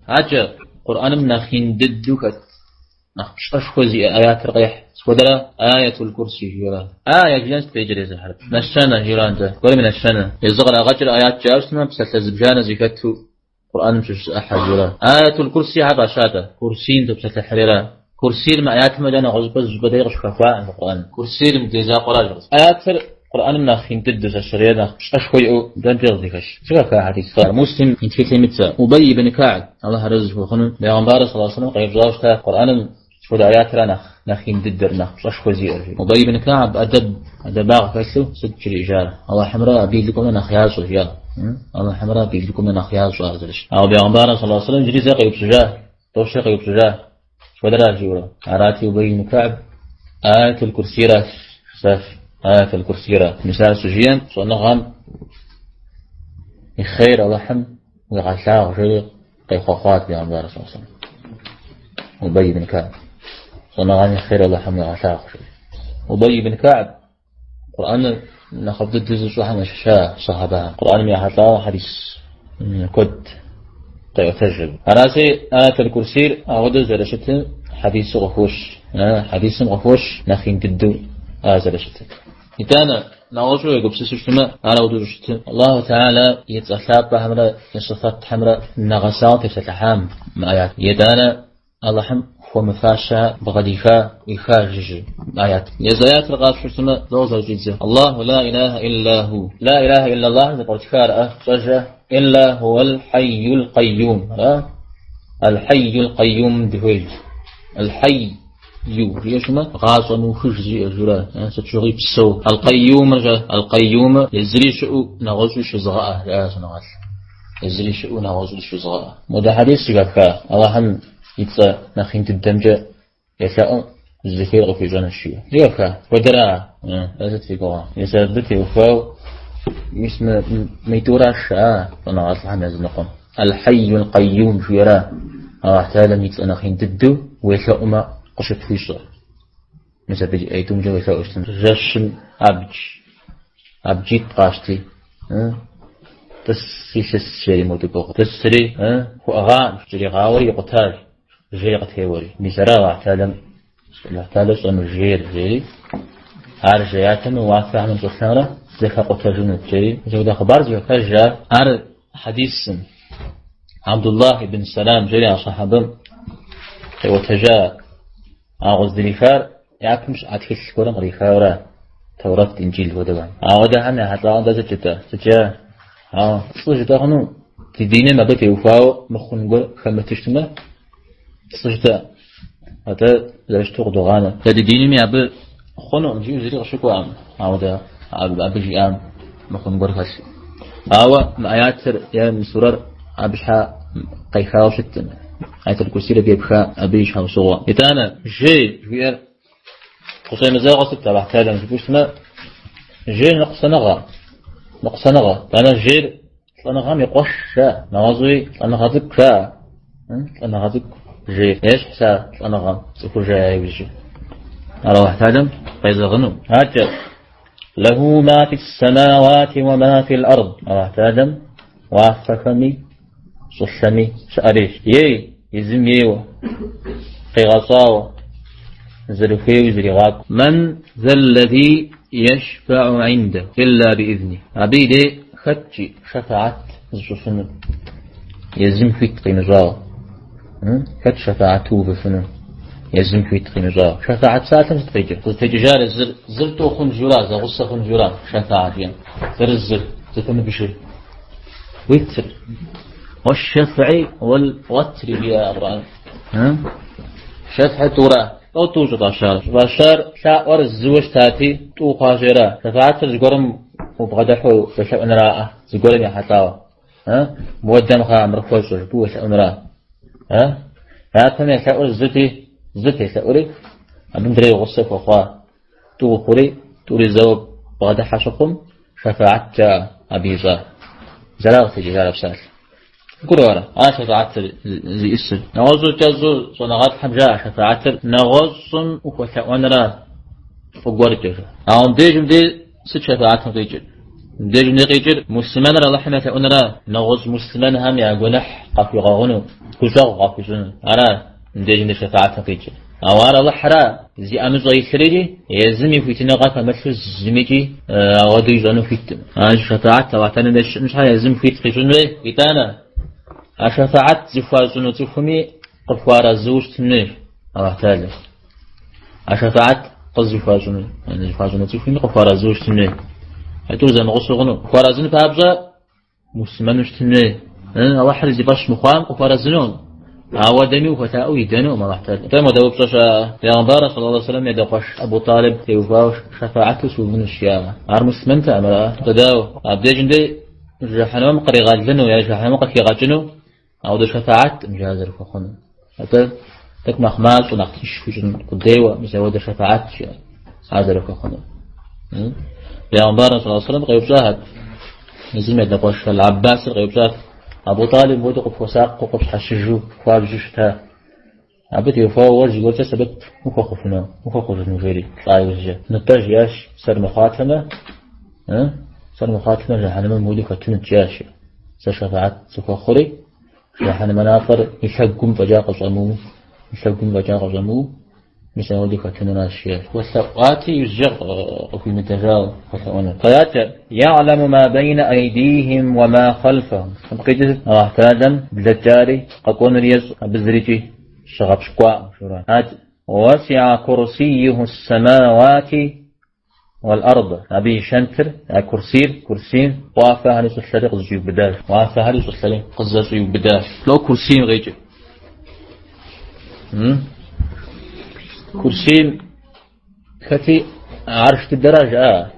Акӏэ Къурӏэным нэхъ ин дыдэу хэт, нэхъ пщӏэшхуэ зиӏэ аятыр къехь. Сыт хуэдэра? Аятул Курси жиӏэра. Ая жиӏэн сыт къикӏыр езы хьэрып? Нэщэнэ жиӏэра нтӏэ. Гуэрым и нэщэнэ. Езы кърагъэкӏыр аят жаӏэу щытмэ, псалъэ зыбжанэ зэхэту Къурӏэным щыщ зы ӏыхьэ жиӏэра. Аятул Курси щхьэ фӏаща-тӏэ? Курсийм топсэлъыхьрира. Курсийр мы аятым фӏэкӏа нэгъуэщӏыпӏэ зыщӏыпӏэ дей къыщыхэхуакъым Къурӏэным. Курсийр мыбдей закъуэращ. Аятыр Къурӏэным нэхъ ин дыдэу зэщэрейр нэхъ пщӏэшхуэ иӏэу дэнкӏэ къыздыхэщ. Зэхэфха хьэдис цӏэр? Муслим и тхылъым итщ. Убай ибн Ка'б, Алыхь арэзы зыхуэхъуну, Бегъымбарыр саллаллаху алейхи вассалам къеупщӏауэ щыта Къурӏэным сыт хуэдэ аятра нэхъ нэхъ ин дыдэр, нэхъ пщӏэшхуэ зиӏэр жиӏэу. Убай ибн Ка'б ӏэдэб, ӏэдэбагъ хэлъу сыт жриӏэжар? Алыхьымрэ абы и лӏыкӏуэмрэ нэхъ ящӏэ, жиӏа. Алыхьымрэ абы и лӏыкӏуэмрэ нэхъ ящӏэ ар зэрыщытыр. Ауэ Бегъымбарыр саллаллаху алейхи вассалам иджыри зэ къеупщӏыжа, тӏэу-щэ къеупщӏыжа. Сыт хуэдэра жиӏэурэ. Арати Убай ибн Ка'б Аятул Курсира жысӏащ. Аятул Курсира. Мис ар щыжиӏэм, щӏэныгъэм и хъер Алыхьым уигъэлъагъу жери къехъуэхъуат Бегъымбар саллаллаху алейхи вассалам. Убай ибн Ка'б. Щӏэныгъэм и хъер Алыхьым уигъэлъагъу жери. Убай ибн Ка'б Къурӏэныр нэхъыфӏ дыдэу зыщӏэхэм ящыща сэхьэбэхэм. Къурӏэным ехьэлӏауэ хьэдис куэд къеӏуэтэж абы. Аращи, Аятул Курсийр ауэдэу зэрыщытым хьэдису къыхощ. Хьэдисым къыхощ нэхъ ин дыдэу ар зэрыщытыр. Итӏанэ, нэгъуэщӏу егупсысу щытмэ, ар ауэдэу щӏыщытыр Аллаху Теала и цӏэ лъапӏэхэмрэ и сыфэтхэмрэ нэгъэсауэ тепсэлъыхьам мы аят. Итӏанэ Алыхьым хуэмыфащэ бгъэдиха, ӏуиха жыжьэ аят. Езы аятыр къапщтэу щытмэ, зэуэ зэрыщӏидзэ. Аллаху ла илаха илля ху. Ла илаха илля Аллахь зэпкърытхар, а, щӏэжэ. Илля хуал хьэйюл къэйюм. Ара? Аль хьэйюл къэйюм дыхуейщ. Аль хьэйю жиӏэу щытмэ, гъащӏэ мыухыж зиӏэ журэ, сыт щыгъуи псэу. Аль къэйюмыр жэ, аль къэйюмыр езыри щыӏэу нэгъуэщӏуи щызыгъэӏэ, жаӏэ щӏэныгъэлӏ. Езыри щыӏэу нэгъуэщӏуи щызыгъэӏэ. Модэ хьэдис зэхэфха, Аллахьым и цӏэ нэхъ ин дыдэмкӏэ елъэӏум зыхуейр къыхуищӏэнущ жиӏэу. Зэхэфха? Хуэдэра? Сыт фи гугъэ? Мис абы теухуауэ мис мыйтӏуращ жаӏа щӏэныгъэлӏхэм языныкъуэм. Аль-Хьэйюл Къэйюм жиӏэра Аллахь Тэхьэлам и цӏэ нэхъ ин дыдэу уелъэӏумэ къыщыпхуищӏэр. Мис абы аитӏумкӏэ уелъэӏуу щытын. Жэщым абдж, абджитӏ къащти, тӏыси лъыс жери модэ гугъу. Тӏысри, хуэӏыгъакъым, кӏэригъауэри икъутащ, жей къытеуэри. Мис ара Аллахь Тэхьэлам, Аллахь Тэхьэлэр щӏэмыжейр, жери. Ар жеятэмэ, уафэхэмрэ щӏылъэмрэ зэхэкъутэжынут, жери. Мис апхуэдэ хъыбар зэхэфхэж ар. Ар хьэдисым Абдуллах ибн Сэлам жери а сахьабэм къиӏуэтэжа А къыздрихар япэм щыӏа тхылъ гуэрым кърихауэра, Тэурэт, Инджил хуэдэхэм. Ауэдэхэм ехьэлӏауэ дэ сыт жытӏэ? Сыт жа? Ауэ пцӏы жытӏэ хъуну, ди диным абы теухуауэ мыхъун гуэр хэмыту щытмэ, пцӏы жытӏэ. Атӏэ зэрыщыту къыдогъанэ. Дэ ди динми абы хъунукъым жиӏэу зыри къыщыкӏуэкъым, ауэдэ абы жиӏам мыхъун гуэр хэлъ. Ауэ мы аятыр е мы сурэр абы щхьа къехауэ щыткъым. Аятул Курсийр абы епха абы и щхьэусыгъуэ. Итӏанэ, жей жиӏэр къыщӏемызэгъыр сыт Аллахь Тэхьэлам жыпӏэу щытмэ, жейр ныкъусаныгъэ, ныкъусаныгъэ. Итӏанэ жейр лӏэныгъэм и къуэш жаӏэ, нэгъуэщӏуи лӏэныгъэ цӏыкӏу жаӏэ, лӏэныгъэ цӏыкӏу жейр. Ещхь сэ лӏэныгъэм цӏыхур жея иужькӏэ. Ар Аллахь Тэхьэлам къезэгъыну. Акӏэ лэху ма фи ссамауати уа ма фи л-ард. Аллахь Тэхьэлам уафэхэми щӏылъэми щыӏэрейщ. Ей, езым ейуэ, къигъэщӏауэ, зэрыхуейуи зэригъакӏуэ. Мэн зэллэзи ешфэӏу индэ илля биӏизни. Абы и дей хэткӏи шэфаат зыщӏыфынур, езым хуит къимыщӏауэ. Хэт шэфаату увыфынур, езым хуит къимыщӏауэ. Шэфаат псалъэм сыт къикӏыр? Къызытекӏыжар зыр, зыр тӏу хъун жиӏэура, зэгъусэ хъун жиӏэура, шэфаат жиӏэм. Зэрызыр, зэпэмыбжыр. Уитр. Уэш-шэфӏи уэл-уэтри жиӏэ Къурӏэн. Шэфӏи тӏура. Тӏэу тӏу щӏыфӏащар. Щӏыфӏащар лъаӏуэр зыуэ щытати, тӏу хъуащ жера. Шэфаатыр зыгуэрым убгъэдыхьэу уелъэӏунраӏэ, зыгуэрым ехьэлӏауэ. Муэдэм кхъа мыр хуэщӏэ жыпӏэу уелъэӏунра. Япэм елъэӏур зыти, зыт елъэӏури, абы мыдрей гъусэ хуэхъуа. Тӏу хъури, тӏури зэуэ бгъэдыхьэ щыхъум, шэфаат жаӏэ абы ищӏар. Зэра къытекӏыжар а псалъэр. Гурыӏуэрэ? Ар шэфаатыр зиӏысыр. Нэгъуэщӏу кӏэщӏу щӏэныгъэлӏхэм жаӏэ шэфаатыр нэгъуэщӏым ухуэлъэӏуэнра фӏы гуэркӏэ. Ауэ мыбдежым дей сыт шэфаатым къикӏыр? Мыбдежым дей къикӏыр муслъымэныр Алыхьым елъэӏунра, нэгъуэщӏ муслъымэнхэм я гуэныхь къахуигъэгъуну, гущӏэгъу къахуищӏыну. Ара мыбдежым дей шэфаатым къикӏыр. Ауэ ар Алыхьра зи ӏэмыщӏэ илъырикӏи, езым и хуитыныгъэ хэмылъу зымикӏи ауэдэу ищӏэну хуиткъым. Ар шэфаат Алыхь Тэхьэлам деж щыӏэн щхьэ езым хуит къищӏын хуей. Итӏанэ, а шэфаат зыхуащӏыну цӏыхуми къыхуарэзыуэ щытын хуейщ Алыхь Тэхьэлам. А шэфаат къызыхуащӏыну, зыхуащӏыну цӏыхуми къыхуарэзыуэ щытын хуей. А тӏур зэмыгъусэу хъуну. Къыхуарэзын папщӏэ муслъымэну щытын хуей. Алыхьыр зи фӏэщ мыхъуам къыхуарэзынукъым. Ауэдэми ухуэлъаӏуэу идэнукъым Алыхь Тэхьэлам. Атӏэ модэ упщӏэ щыӏэ. Пегъымбар саллаллаху алейхи вассалам и адэкъуэш Абу Талиб теухуауэ шэфаату сыувынущ жиӏа. Ар муслъымэнтэкъым, ара? Атӏэ дауэ? Абдежым дей жыхьэнэмэм къригъэлыну е жыхьэнэмэм къыхигъэкӏыну Ауэдэ шэфаатым жа зэрыхуэхъуну. Атӏэ тӏэкӏу нэхъ мащӏэу, нэхъ тынш хуищӏын къудейуэ, мис ауэдэ шэфаат жиӏэ ар зэрыхуэхъуну. Пегъымбар саллаллаху алейхи вассалам къеупщӏахэт. Езым и адэкъуэш Аль-Аббасыр къеупщӏат. Абу Талиб хуэдэу къыпхуэсакъыу, къыпщхьэщыжу хуабжьу щыта. Абы теухуауэ уэ зыгуэркӏэ сэбэп ухуэхъуфыну, ухуэхъужыну жери лӏа иужькӏэ. Нтӏэ жиӏащ, сэр мыхъуатэмэ, сэр мыхъуатэмэ жыхьэнэмэм хуэдэу хэтынут жиӏащ. Сэ шэфаат сыхуэхъури, жыхьэнэмэ мафӏэр и лъэгум фӏэкӏа къыщӏэмыу, и лъэгум фӏэкӏа къыщӏэмыу, мис ауэдэу хэтынуращ жиӏащ. Хуэлъэӏуати, иужькӏэ къыхуимыдэжауэ хуэлъэӏуэныр. Къаятэ, Я'лэму ма бэйнэ айдихим уэ ма хъэлфэхум. Абы къикӏыр Аллахь Тэхьэлам блэкӏари къэкӏуэнури ещӏ, абы зырикӏи щыгъэпщкӏуакъым, журэ. Ат, Уэсиа курсийху ссэмауати уэл-ӏэрд. Абы и шэнтыр, а курсийр, курсийм уафэхэри щӏылъэри къызэщӏиубыдащ. Уафэхэри щӏылъэри къызэщӏиубыдащ. Лӏо курсийм къикӏыр. Курсийм хэти арш дыдэра жаӏа.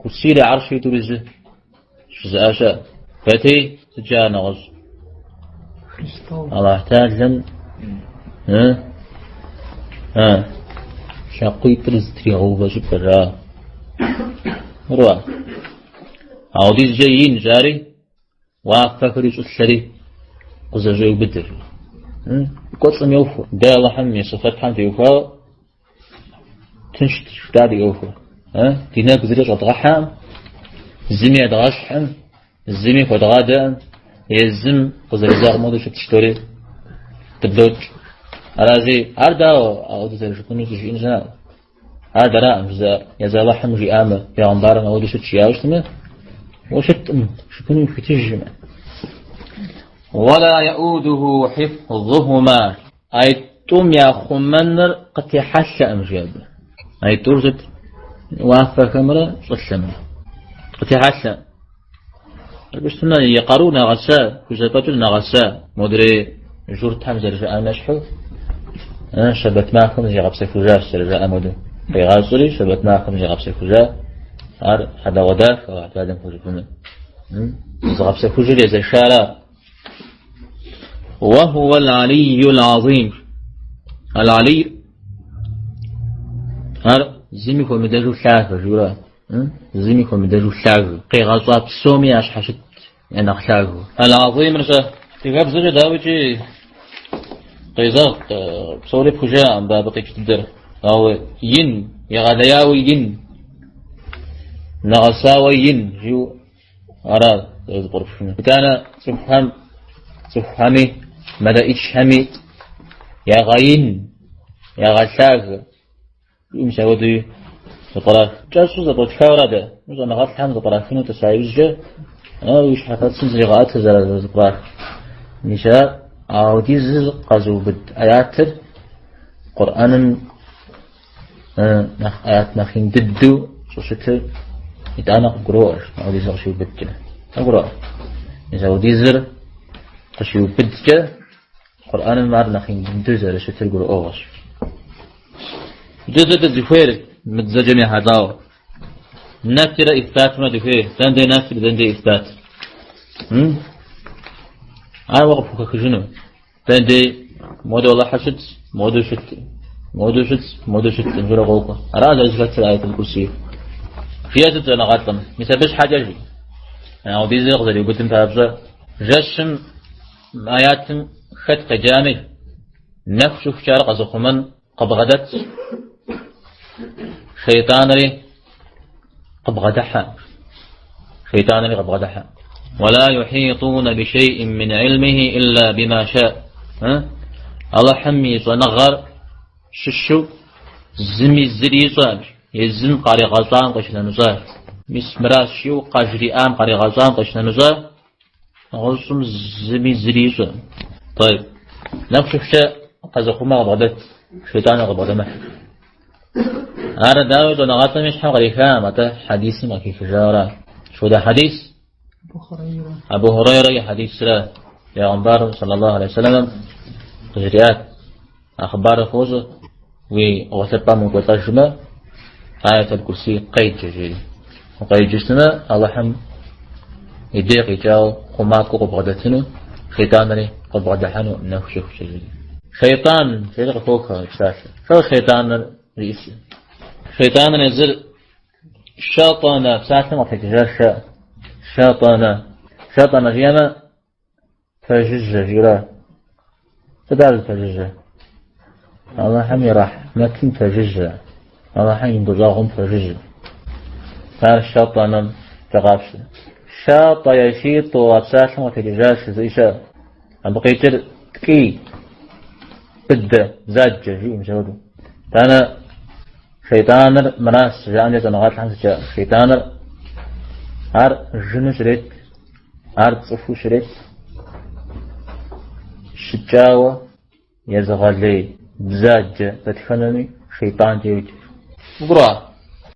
Курсийри аршри тӏури зы жызыӏа щыӏэ. Хэти сыт жаӏа нэгъуэщӏ? Аллахь Тэхьэлам лъакъуитӏыр зытригъэувэ щӏыпӏэ жаӏа. Ура. Ауэдизкӏэ ин жари, Уафэхэри щӏылъэри къызэщӏеубыдэр. Кӏуэцӏым йохуэ. Дэ Алыхьым и сыфэтхэм теухуауэ тыншт жытӏа ди ӏуэхур. Ди нэгу зыри щӏэдгъэхьэкъым, зыми едгъэщхьым, зыми хуэдгъадэкъым, езым къызэрезэгъым хуэдэу щытщ жыдори дыблокӏ. Аращи, ар дауэ ауэдэу зэрыжыпӏэну щӏыжиӏэн щыӏэкъым. Ар дэраӏым жызыӏэр, езы Алыхьым жиӏамэ, пегъымбарым ауэдэу щыт жиӏауэ щытмэ, уэ щыткъым, жыпӏэну ухуитыжкъым. Уэла яӏудуху хьифзухума. Айтӏум яхъумэныр къытехьэлъэкъым, жи абы. Айтӏур сыт? Уафэхэмрэ щӏылъэмрэ. Къытехьэлъэ. Абы щытмэ, и къару нэгъэса, хузэфӏэкӏыр нэгъэса, модрей журтхэм зэрыжаӏам ещхьу, щэбэт махуэм зигъэпсэхужащ, зэрыжаӏам хуэдэу. Къигъащӏэри, щэбэт махуэм зигъэпсэхужа, ар хьэдэгъуэдахэ Алыхь Тэхьэлам хужыпӏэну. Зыгъэпсэхужыр езэшара. Уэхуэ аль-Алийю аль-Азим. Аль-Алий ар зыми хуэмыдэжу лъагэ, жиӏэура. Зыми хуэмыдэжу лъагэ. Къигъэщӏа псоми ящхьэщыт я нэхъ лъагэу. Аль-Азимыр-щэ? Адыгэбзэкӏэ дауикӏи къезэгъ псори пхужаӏэм абы къикӏ дыдэр. Ауэ ин, егъэлеяуэ ин, нэгъэсауэ ин жиӏэу ара зэрызэпкърыпхынур. Итӏанэ цӏыхухэм, цӏыхухэми, мэлэӏичхэми ягъэин, ягъэлъагэ. Мис ауэдэуи зэпкърах. Кӏэщӏу зэпкърытхауэра дэ? Щӏэныгъэлӏхэм зэпкърахыну тӏыса иужькӏэ, ауэ и щхьэфэцым зригъэӏэтыр зэрызэпкърах. Мис ар ауэдизыр къэзыубыд аятыр Къурӏэным нэхъ аят нэхъ ин дыдэу щӏыщытыр итӏанэ къыбгуроӏуэ, ауэдизыр къыщиубыдкӏэ. Къыбгуроӏуэ. Мис ауэдизыр къыщиубыдкӏэ Къурӏэным ар нэхъ ин дыдэу зэрыщытыр гурыӏуэгъуэщ. Иджы сыт дызыхуейр мы дызэджэм ехьэлӏауэ? Нэфирэ исбатымрэ дыхуей. Дэнэ дей нэфир, дэнэ дей исбат. Ар уэ къыпхухэхыжыну. Дэнэ дей модэу Алыхьыр щытщ, модэу щыт, модэу щытщ, модэу щыт, журэ къокӏуэ. Ара зэрызэхэтыр Аятул Курсийр. Жиӏэ сыт щӏэныгъэлӏым? Мис абы щхьэкӏэ жи. Ауэдизыр къызэриубыдым папщӏэ, жэщым Мы аятым хэт къеджами, нэху щыхукӏэ ар къэзыхъумэн къыбгъэдэтщ. Шейтӏанри къыбгъэдыхьэ. Шейтӏанри къыбгъэдыхьэ. Уэла юхьитӏунэ бишейӏин мин гӏилмихи илла бима ша. Алыхьым и щӏэныгъэр щыщу зыми зыри ищӏэкъым, езым къаригъэщӏам къищынэмыщӏа. Мис мыращ жиӏэу къажриӏам къаригъэщӏам къищынэмыщӏа, нэгъуэщӏым зыми зыри ищӏэкъым. Тӏэйб. Нэху щыхукӏэ къэзыхъумэ къыбгъэдэт, шейтӏаныр къыбгъэдэмыхьэ. Ар дауи щӏэныгъэлӏым и щхьэм кърихакъым, атӏэ хьэдисым къыхихыжауэра. Сыт хуэдэ хьэдис? Абу Хурейрэ и хьэдисрэ Пейгъэмбарым саллаллаху алейхи вассаламым къыжриӏат. А хъыбарыр фощӏэ, уи гъуэлъыпӏэм укӏуэлӏэжмэ, Аят аль-Курси къеджэ, жери. Укъеджэу щытмэ, Алыхьым и дей къикӏауэ хъумакӏуэу къыбгъэдэтыну, шейтӏанри къыбгъэдыхьэну нэху щыхукӏэ, жери. Шейтӏан, жери къыхохэ псалъэ. Шо шейтӏаныр зиӏысыр? Шейтӏаныр езыр шэтӏанэ псалъэм къытекӏыжар шэ. Шэтӏанэ. Шэтӏанэ жиӏэмэ, пэжыжьэ жиӏэра. Сыт ар зыпэжыжьэ? Алыхьым и рэхьмэтым пэжыжьэ. Алыхьым и гущӏэгъум пэжыжьэ. Ар шэтӏанэм къапщтэ. Шатӏэ ешитӏу а псалъэм къытекӏыжащ жызыӏи щыӏэ. Абы къикӏыр ткӏий, быдэ, бзаджэ жиӏэу мис апхуэдэу. Итӏанэ шейтӏаныр мыращ жаӏэмкӏэ щӏэныгъэлӏхэм сыткӏэ шейтӏаныр ар жыну щрет, ар цӏыхуу щрет, щыкӏауэ езыгъэлей бзаджэ дэтхэнэми шейтӏанкӏэ йоджэ. Угурыӏуа?